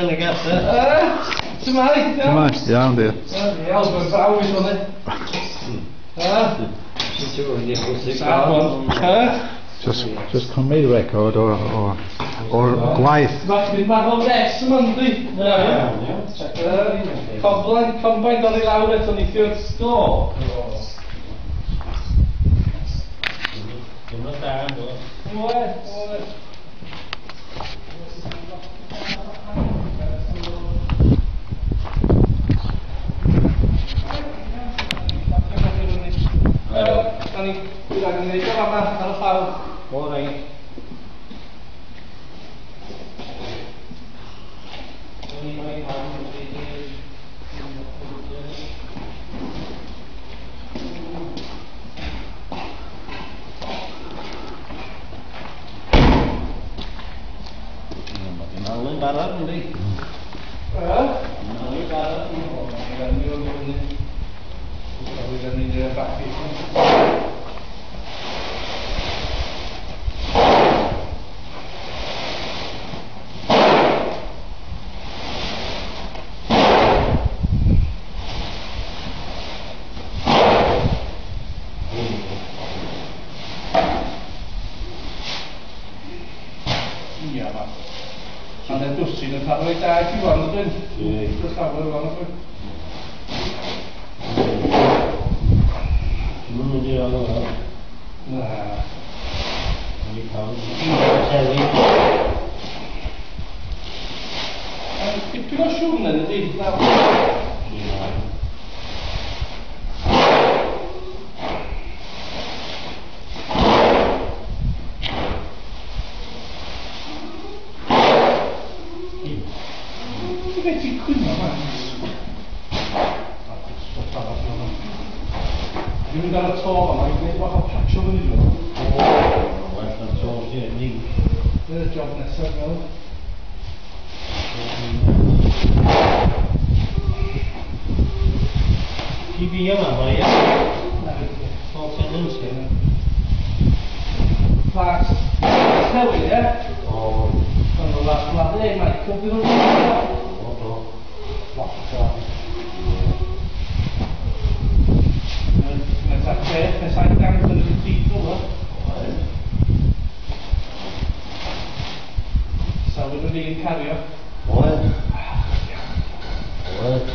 yn y gasa. Shwmae? Shwmae, iawn diolch. Iawn, mae'n braw i hwnna. Just cymryd record o'r gwaith. Mae'n o'r nes yma, yndi? Combine dod i lawr eto neithiwr. Do. Diwrnod da, ynddo. Oe, oe. Da ni angen gwneud o fama ar y llaw. O, reit. Mae'n malu'n barod, yndi? Malu'n barod. Ia, ma. Hanner dwsin yn rhan o'i da i chi wan, ydyn? Ie. Dwi'n llawer wan, ydyn? Dwi'n mynd i ôl o. Na. Dwi'n cael seli. Dipyn o siwrne, ydy? Na. Ie. Ti'n beth ti'n cwyno, man? Dwi'n mynd ar y to yma, mae'n gwneud bach o patch o fyny. O, well na to sy'n ni. Dyna'r job nesaf, fel. Ti fi yma, mae e? Small tenants, ie. Plas Sewin, ie? O. Ond nhw'n las ei, Michael, dyn nhw'n O, do. Lot o gwaith. Mae'n ta chwech neu saith gant yn y cathedral, o. Sawyn yn un cario. Oedd. Oedd.